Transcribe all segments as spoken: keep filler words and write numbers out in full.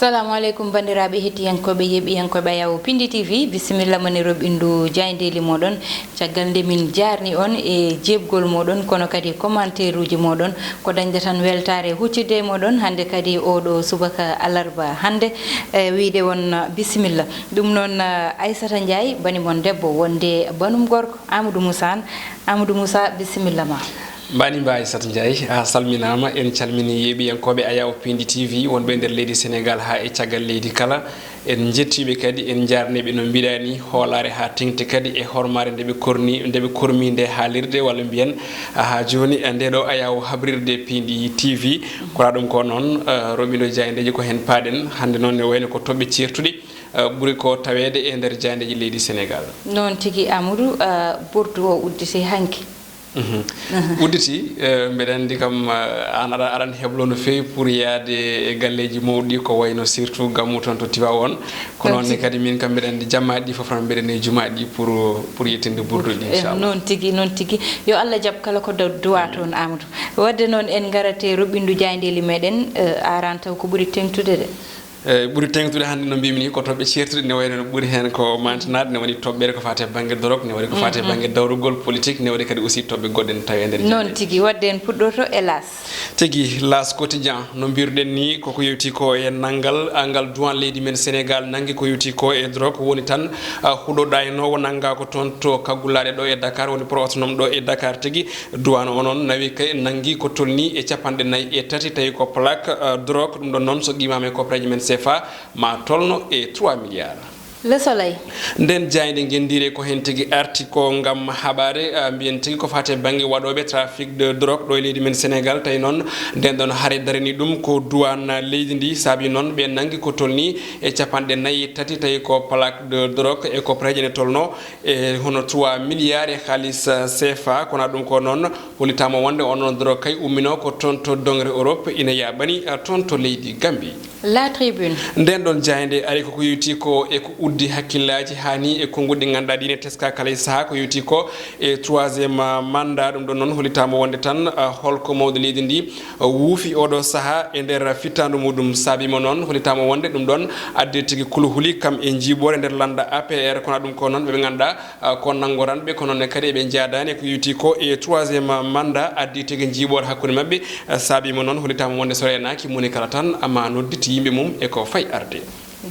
Assalamu aleykum, banndiraaɓe hettiyankooɓe, yeeɓiyankooɓe Ayaw Pindi T V. Bisimilla mon e roɓindu jaayndeeli mooɗon. Caggal nde min jaarni on e jeebgol mooɗon, kono kadi commentaire uji mooɗon, ko dañde tan weltaare huccitde e mooɗon hannde kadi oɗo subaka alarba hannde, e wiyde on bisimilla. Ɗum noon, Aysata Njaay, bani mon debbo, wonde banum gorko, Amadou Moussa. Amadou Moussa, bisimilla ma. Mbani mba Aysata Njaay, a salminaama. En calmini yeeɓiyankooɓe Ayaw Pindi T V, wonɓe nder leydi Senegal haa e caggal leydi kala. En njettiiɓe kadi, en njaarniiɓe no mbiɗa ni, hoolaare haa teŋti kadi e hormaare nde ɓe korni, nde ɓe kormi nde haalirde, walla mbiyen haa jooni, e nde ɗo Ayaw habrirde Pindi T V. Kono ɗum ko noon, eh, roɓindo jaayndeeji ko heen paaɗen. Hannde noon ne wayno ko toɓɓe ceertuɗe, eh, ɓuri ko taweede e nder jaayndeeji leydi Senegal. Noon tigi, Amadou, eh, burdu o udditi hanki. Mhm. Udditi, eh, mbeɗa anndi kam, eh, an aɗa, aɗan heblo no feewi pour yaade e galleeji mawɗi, ko wayno surtout Gammu toon to Tiwaawoon. Ko noon ne kadi min kam mbeɗa anndi jamaaɗi ɗi fof tan mbeɗa ne jumaaɗi pour, pour yettinde burdu ɗi, eh, inchallah. Noon tigi, noon tigi. Yo Allah jaɓ kala ko do-, duwa toon, Amadou. Wadde noon en ngarate roɓindu jaayndeeli meɗen, eh, aran taw ko ɓuri teŋtude de. Eh, ɓuri teŋtude hannde no mbimi ni ko toɓɓe ceertuɗe, ne wayno no ɓuri heen ko mantanaade, ne woni toɓɓere ko faati e bannge dorog, ne woni ko faati e bannge dawrugol politique, ne woni kadi aussi toɓɓe goɗɗe ne tawi e nder. Noon jaayndeeji. Tigi, wadde en puɗɗoto e L'As. Tigi, L'As Quotidien, no mbiruɗen ni, koko yewti ko e nanngal, a, ngal duwan leydi men Senegal nanngi ko yewti ko e drogue, woni tan, a, huɗo ɗaynoowo nannga ko toon to kaggulaaɗe ɗo e Dakar, woni pro autonome ɗo e Dakar tigi. Duwan o noon nawi kay nanngi ko tolni e capanɗe nayi e tati, tawi ko plaque, a, drogue, ɗum ɗon noon so qimaama e koppareeje men C F A, ma tolno e trois milliards. Le Soleil. Nden jaaynde ngenndiire ko heen tigi arti ko ngam haɓaade, ah, mbiyen tigi ko faati e bannge waɗooɓe trafic de drogue ɗo e leydi men Senegal. Tawi noon nden ɗon hare darini ɗum ko duwan leydi ndi, saabi noon ɓe nanngi ko tolni e capanɗe nayi e tati, tawi ko plaque de drogue e koppareeje ne tolno e hono trois milliards e haalis, ah, C F A. Kono ɗum ko noon hollitaama wonde on ɗon drogue kay ummino ko toon to dongre Europe, ina yaaɓani, ah, toon to leydi Gambie. La Tribune. Nden ɗon jaaynde ari koko yewti ko e ko uddi hakkillaaji haa ni e konnguɗi ɗi ngannduɗaa ɗi ne teska kala e sahaa, ko yewti ko e troisième mandat. Ɗum ɗon noon hollitaama wonde tan, ah, holko mawɗo leydi ndi, ah, wuufi oɗo sahaa e nder fittaandu muɗum. Saabi mo noon hollitaama wonde ɗum ɗon addi tigi kuluhuli kam e njiiɓoore nder lannda A P R. Kono ɗum ko noon ɓe ɓe ngannduɗaa, ah, ko nanngoranɓe, kono ne kadi eɓe njaadaani ko yewti ko e troisième mandat addi tigi njiiɓoore hakkunde maɓɓe. Eh, saabi mo noon hollitaama wonde so reenaaki moni kala tan ama nodditi yimɓe mum e ko fayi arde.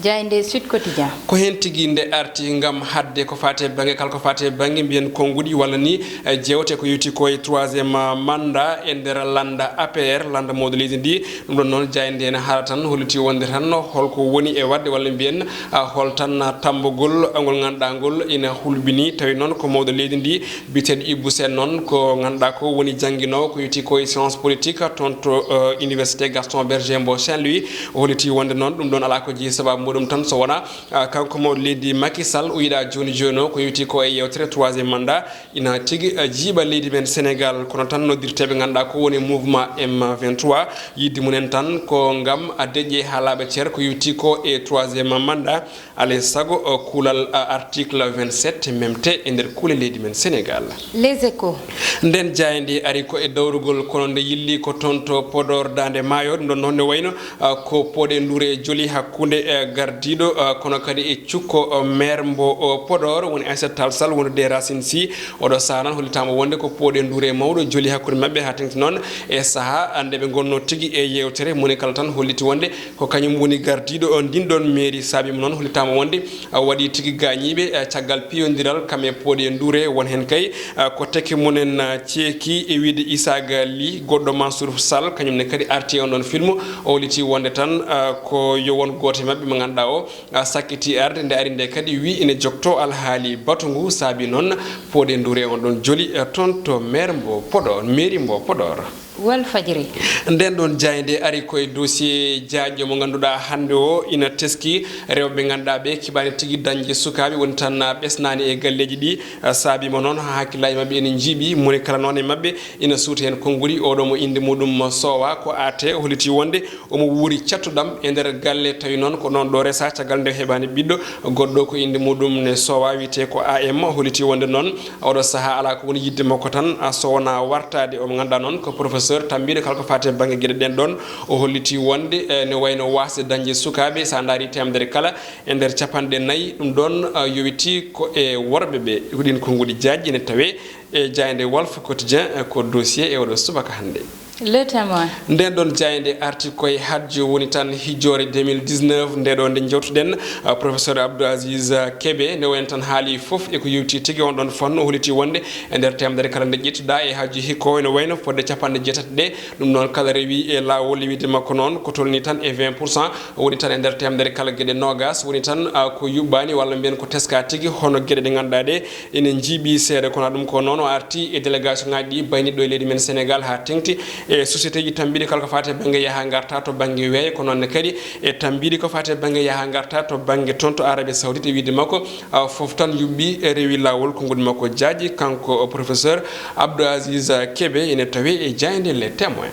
Jaaynde Sud Quotidien. Ko heen tigi nde arti ngam haɗde ko faati e bannge, kala ko faati e bannge mbiyen konnguɗi walla ni, eh, jeewte ko yewti ko e troisième mandat e nder lannda A P R, lannda mawɗo leydi ndi. Ɗum ɗon noon jaaynde ene haala tan, holliti wonde tan holko woni e waɗde walla mbiyen, ah, hol tan tammbugol ngol ngannduɗaa ngol ina hulɓini. Tawi noon ko mawɗo leydi ndi biyeteeɗo Ibou Sène noon ko ngannduɗaa ko woni jannginoowo ko yewti ko e science politique toon to, eh, Université Gaston Berger mbo Saint-Louis. O holliti wonde noon ɗum ɗon alaa ko jeyi sabaabu muɗum tan so wonaa, ah, kanko mawɗo leydi Macky Sall o yiɗaa jooni jooni o ko yewti ko e yeewtere troisième mandat ina tigi, eh, jiiɓa leydi men Senegal. Kono tan noddirteeɓe ngannduɗaa ko woni mouvement M vingt-trois yiɗde mumen tan ko ngam a deƴƴe haa laaɓa cer ko yewti ko e troisième mandat. Alay sago, o, kuulal, a, article vingt-sept memte e nder kuule leydi men Senegal. Les Échos. Nden jaaynde ari ko e dawrugol, kono nde yilli ko toon to Podor Daande Maayo. Ɗum ɗon noon ne wayno, a, ko pooɗe ndure joli hakkunde, e, gardiiɗo, a, kono kadi e cukko, o, maire mbo, o, Podor, woni Aissata Tall Sall, wondude e Racine Sy. Oɗo sahaa noon hollitaama wonde ko pooɗe ndure mawɗo joli hakkunde maɓɓe, haa teŋti noon e sahaa nde ɓe ngonno tigi e yeewtere. Moni kala tan holliti wonde ko kañum woni gardiiɗo ndin ɗon mairie. Saabi mo noon hollitaama wonde, a, waɗi tigi gaañiiɓe, a, caggal piyondiral kam e pooɗe ndure. Won heen kay, a, ko teke mumen, a, ceeki e wiyde Isaaga Ly, goɗɗo Mansour Sall, kañum ne kadi arti e on ɗon film. O holliti wonde tan, a, ko yo won gooto e maɓɓe mo ngannduɗaa o, a, sakkiti arde, nde ari nde kadi wi ene jokto alhaali batu ngu. Saabi noon pooɗe ndure on ɗon joli, a, toon to maire mbo Podor, mairie mbo Podor. Walfadjri. Nden ɗon jaaynde ari ko e dossier jaajɗo mo ngannduɗaa hannde o ina teski rewɓe ɓe ngannduɗaa ɓe keɓaani tigi dañde sukaaɓe, woni tan ɓesnaani e galleeji ɗi. Saabi mo noon haa hakkillaaji maɓɓe ene njiiɓi, moni kala noon e maɓɓe ina suuti heen konnguɗi. Oɗo mo innde muɗum soowaa ko aate, holliti wonde omo wuuri cattuɗam e nder galle, tawi noon ko ɗoon ɗo resaa caggal nde heɓaani ɓiɗɗo. Goɗɗo ko innde muɗum ne soowaa, wiyetee ko A M, holliti wonde noon oɗo sahaa alaa ko woni yiɗde makko tan, a, so wonaa wartaade. Omo ngannduɗaa noon ko professeur Professeur Tambiiɗo kala ko faati e bannge geɗe ɗen ɗon, o holliti wonde, eh, ne wayno waasde dañde sukaaɓe, so a ndaari teemedere kala e nder capanɗe nayi, ɗum ɗon, eh, yowitii ko e worɓe ɓe. Ko ɗin konnguɗi jaajɗi ene tawee e jaaynde Walf Quotidien, eh, ko dossier e oɗo subaka hannde. Le Témoin. Nden ɗon jaaynde arti koye hajjo woni tan hijjoore deux mille dix-neuf, nde ɗo nde jewtuɗen, ah, professeur Abdou Aziz, ah, Kébé, nde woni tan haali fof e ko yewti tigi on ɗon fannu, o holiti wonde e nder teemedere kala nde ƴettuɗa e hajjo hikko ene wayno fodde capanɗe jeetati ɗe, ɗum noon kala rewi e laawol wiide makko noon ko tolni tan e vingt pour cent, woni tan e nder teemedere kala geɗe noogas, woni tan, ah, ko yuɓɓani walla mbiyen ko teska tigi hono geɗe ɗe ngannduɗaa ɗe ene njiiɓi seeɗa, kono ɗum ko noon o arti e délégation ŋaaji ɗi bayniɗo e leydi men Sénégal haa teŋti e société ji tambiiɗi kala ko faati e bannge yaha ngarta to bannge weeyo, ko noon ne kadi e tambiiɗi ko faati e bannge yaha ngarta to bannge toon to Arabie Saoudite e wiide makko, ah, fof tan yuɓɓi e rewi laawol konnguɗi makko jaajɗi, kanko professeur Abdou Aziz Kébé ene tawi e jaaynde Les Témoins.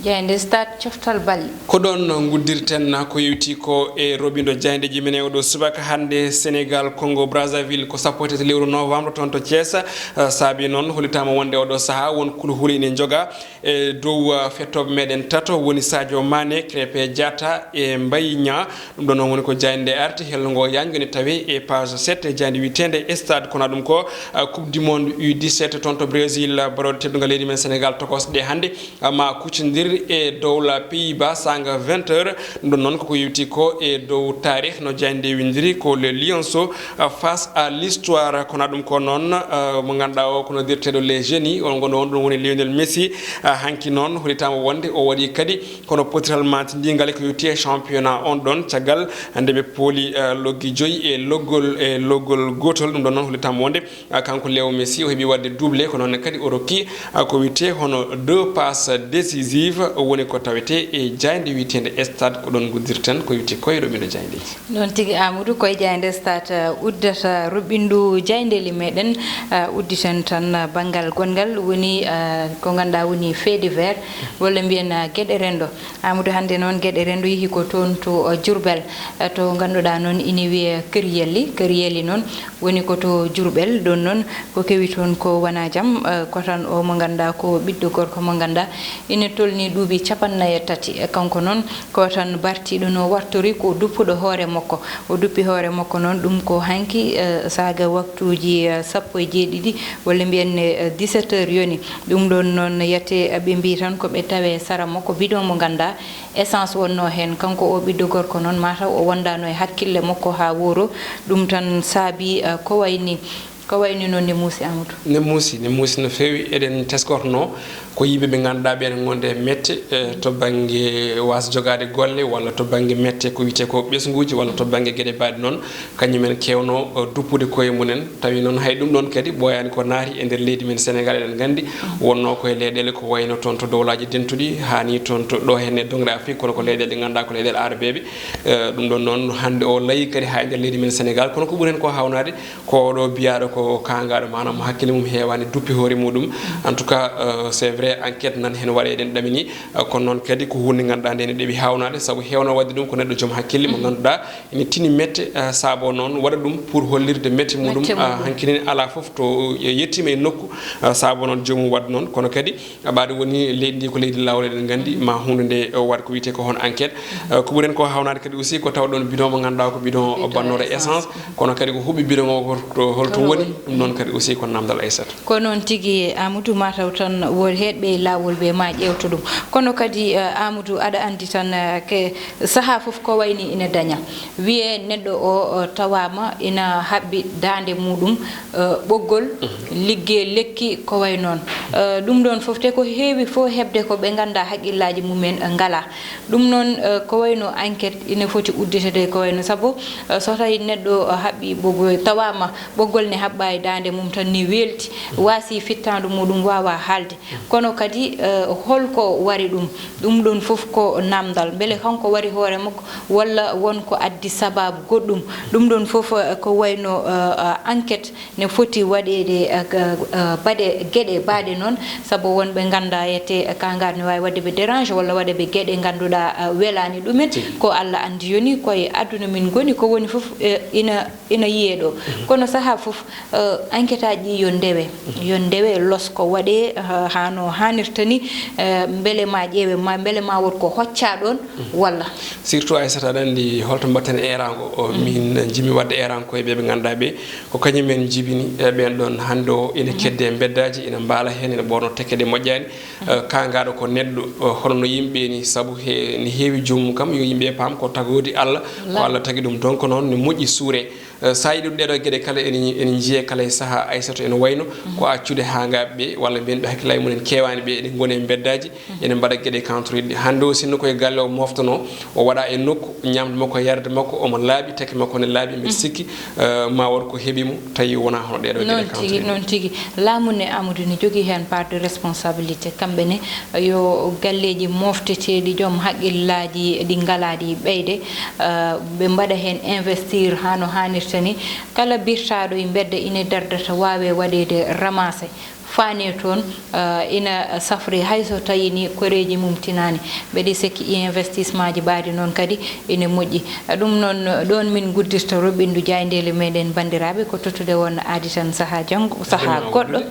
Jaaynde Stade coftal bal. Ko ɗon nguddirten ko yewti ko e roɓindo jaayndeeji men e oɗo subaka hannde. Sénégal, Congo Brazzaville ko sappo e tati lewru novembre toon to Thiès. Eh, saabi noon hollitaama wonde oɗo sahaa won kulhuli ene joga e dow, eh, fettooɓe meɗen tato woni Sadio Mané, Krépin Diatta e Mbaye Niang. Ɗum ɗon noon woni ko jaaynde arti hello ngo yaajgo ne tawi e page sept e jaaynde wiyeteende Stade. Kono ɗum ko, eh, Coupe du Monde U dix-sept toon to Brésil, eh, baroɗe teddungal leydi men Sénégal tokosɗe hannde. Ma kuccondir e dowla Pays-Bas saanga vingt heures. Ɗum ɗon noon koko yewti ko e dow taarih no jaaynde windiri ko le Lionceau, uh, face à l'histoire. Kono ɗum ko noon, uh, mo ngannduɗaa o ko noddirteeɗo les génies, on gonɗo on ɗum woni Lionel Messi. Uh, hanki noon holitaama wonde o waɗi kadi kono potiral mantindingal ko yewti e championnat on ɗon caggal nde ɓe pooli, uh, loggi joyi e loggol, e loggol gootol. Ɗum ɗon noon holitaama wonde Ah, kanko Leo Messi o heɓi waɗde doublé, ko noon kadi o rokki, ah, ko wiyetee hono deux passes décisives, woni ko tawetee e jaaynde wiyeteende Stade. Ko ɗoon nguddirten ko wiyetee koye roɓindo jaayndeeji. Noon tigi, Amadou, koye jaaynde Stade, ah, uddata roɓindu jaayndeeli meɗen, ah, udditen tan, ah, banngal gonngal woni, ah, ko ngannduɗaa woni fait divers, walla mbiyen, ah, geɗe renndo. Amadou, hannde noon geɗe renndo yehi ko toon to, uh, Diourbel, uh, to ngannduɗaa noon ina wiyee Kër Yelli. Kër Yelli noon woni ko to Diourbel. Ɗoon noon ko kewi toon ko wonaa jam, uh, ko tan o mo ngannduɗaa ko ɓiɗɗo gorko mo ngannduɗaa ina tolnii duuɓi cappannayi e tati. E kanko noon ko tan bartiiɗo no wartori ko duppuɗo hoore makko. O duppi hoore makko noon, ɗum ko hanki, uh, saaga waktuuji, uh, sappo e jeeɗiɗi walla mbiyen ne, uh, dix-sept heures yoni. Ɗum ɗoon noon yiyetee, uh, ɓe mbii tan ko ɓe tawee sara makko bidon mo ngannduɗaa essence wonnoo heen. Kanko o ɓiɗɗo gorko noon, mataw o wondaano e hakkille makko haa wooro. Ɗum tan saabii, eh, ko wayni, ko wayni noon ne muusi, Amadou. Ne muusi, ne muusi no feewi. Eɗen teskornoo ko yimɓe ɓe ngannduɗaa ɓeen ngonde e mette, eh, to bannge waas jogaade golle walla to bannge mette ko wiyetee ko ɓesnguuji walla to bannge geɗe mbaɗe noon. Kañum en keewno, eh, duppude koye mumen. Tawi noon hay ɗum ɗoon kadi ɓooyaani ko naati e nder leydi men Senegaal. Eɗen nganndi wonnoo koye leyɗeele ko wayno toon to dowlaaji dentuɗi, haa ni toon to ɗo heen e doŋre Afrik, kono ko leyɗeele ɗe ngannduɗaa ko leyɗeele aarabeeɓe. Eh, ɗum ɗoon noon hannde o layi kadi haa e nder leydi men Senegaal, kono ko ɓuri heen ko haawnaade ko oɗo biyaaɗo ko kaangaaɗo, maanaam mo hakkille mum heewaani, duppi hoore muɗum. En tout cas, eh, c'est vrai, enquête nan heen waɗa eɗen ɗamini, eh, kono noon kadi ko huunde ngannduɗaa nde ne ɗeɓi haawnaade, sabu heewno waɗde ɗum ko neɗɗo joom hakkille mo ngannduɗaa ene tini mette, ah, saabo noon waɗa ɗum pour hollirde mette muɗum, mette ah, muɗum. Hankinin alaa fof to yettiima e nokku, ah, saabo noon joomum waɗa noon. Kono kadi, ah, ɓaade woni leydi ndi ko leydi laawol, eɗen nganndi ma huunde nde, eh, waɗ ko wiyetee ko hono enquête. Ah, ko ɓuri heen ko haawnaade kadi aussi ko tawɗon bidon mo ngannduɗaa ko bidon bannooɗo essence, kono kadi ko huɓɓi bidon o ko to, holto woni? Ɗum noon kadi aussi ko namdal Aissata. Ko noon tigi, Amadou, mataw tan won heedɓe e laawol ɓe ma ƴeewto ɗum. Kono kadi, eh, Amadou, aɗa anndi tan, eh, ke, sahaa fof ko wayni ina daña. Wiyee neɗɗo o, o tawaama ina haɓɓi daande muɗum, eh, ɓoggol, liggee lekki, ko way noon. Eh, ɗum ɗoon fof te ko heewi fof heɓde ko ɓe ngannduɗaa haqqillaaji mumen, eh, ngalaa. Ɗum noon, eh, ko wayno enquête ina foti udditede ko wayno, sabu, eh, so tawi neɗɗo, eh, haɓɓi ɓoggol, tawaama ɓoggol ne haɓɓaa e daande mum tan ni weelti, waasi fittaandu muɗum waawaa haalde. Kono kadi, eh, holko wari ɗum? Ɗum ɗoon fof ko namdal. Mbele kanko wari hoore makko walla won ko addi sabaabu goɗɗum? Ɗum ɗoon fof, eh, ko wayno, eh, eh, enquête ne foti waɗeede, eh, ka, eh, baɗe geɗe baaɗe noon, sabu won ɓe nganndaa yette, eh, kaangaar ne waawi waɗde ɓe dérange walla waɗa ɓe geɗe ngannduɗaa, eh, welaani ɗumen. Tigi. Ko Allah anndi yoni koye aduna min ngoni, ko woni fof, eh, ina ina yiyee ɗo. Mhm. Kono sahaa fof, eh, enquête aji ɗi yo ndewe. Mhm. Yo ndewe, losko waɗee, eh, haa no Hanirta ni, eh, mbele ma ƴeewe, ma, mbele ma wot ko hocca ɗon, walla? Surtout, Aissata, aɗa anndi holto mbatten eeraango o? Min njimi waɗde eeraango koye ɓe ɓe ngannduɗaa ɓe, ko kañum en njibini, eh, ɓeen ɗon hannde o ina kedde e mbeddaaji, ina mbaala heen, ina ɓoorno tekke ɗe moƴƴaani. Eh, kaangaaɗo ko neɗɗo, eh, hono no yimɓe ni, sabu he, ne heewi joomum kam, yo yimɓe paam ko tagoodi Allah, ko Allah tagi ɗum. Donc noon, ne moƴƴi suure. Eh, so a yiɗi ɗeɗo geɗe kala ene, ene njiye kala e saha, Aissatou, ene wayno ko accude haa ngaɓe ɓe, walla mbiyen ɓe hakkillaaji mum en keewaani, ɓe eɗe ngoni e mbeddaaji, ene mbaɗa geɗe kantoreeji ɗi. Hannde o sinno koye galle o moftono, o waɗa e nokku, ñamdu makko, yarde makko, omo laaɓi, tekke makko ne laaɓi, mbeɗa sikki, eh, ma won ko heɓi mo, tawi wonaa hono ɗeɗo geɗe. Noon tigi, kantoreeji. Noon tigi. Laamu ne, Amadou, ne jogii heen part de responsabilité. Kamɓe ne, yo galleeji mofteteeɗi, joom haqqillaaji ɗi ngalaa ɗi ɓeyde, eh, ɓe mbaɗa heen investir haa no haanirta ni. Kala birtaaɗo e mbedda ine dardata waawe waɗeede ramassé, faane toon, eh, ina safri hay so tawi ni koreeji mum tinaani. Mbeɗa sikki investissement ji mbaɗi noon kadi ine moƴƴi. Ɗum noon, ɗoon min nguddirta roɓindu jaayndeele meɗen banndiraaɓe, ko tottude won aadi tan sahaa janngo, sahaa goɗɗo.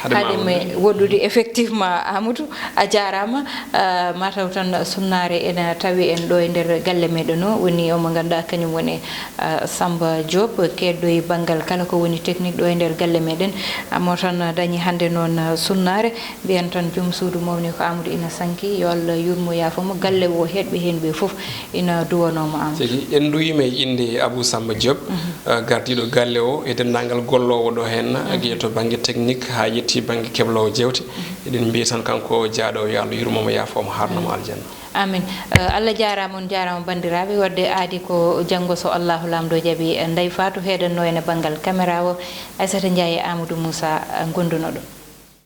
Hade ma woɗɗude. Hade ma woɗɗude, effectivement, Amadou, a jaaraama. Ah, mataw tan sunnaare ena tawi en ɗo e nder galle meɗen o, woni o mo ngannduɗaa kañum woni, ah, Samba Diop, keedɗo e banngal kala ko woni technique ɗo e nder galle meɗen. Mo tan dañi hannde noon, ah, sunnaare, mbiyen tan joom suudu mawni ko Amadou ina sanki, yo Allah yurmo yaafo mo, galle o heɗɓe heen ɓe fof ina duwanoo mo, Amadou. Tigi, en nduwiima e innde Abou Samba Diop, eh, gardiiɗo galle o e denndaangal golloowo ɗo heen, giya to bannge technique haa yetti bannge kebloowo jeewte. Eɗen mbiya tan kanko jaaɗo o, yo Allah yurmo mo, yaafo mo, haarno mo aljanna. Amin. Eh, Allah jaaraama, on jaaraama banndiraaɓe. Waɗde aadi ko janngo so Allahu Laamɗo jaɓi, eh, Ndeye Fatou heɗannoo en e banngal caméra o, Aissata Ndiaye e Amadou Moussa, eh, ngonduno ɗo.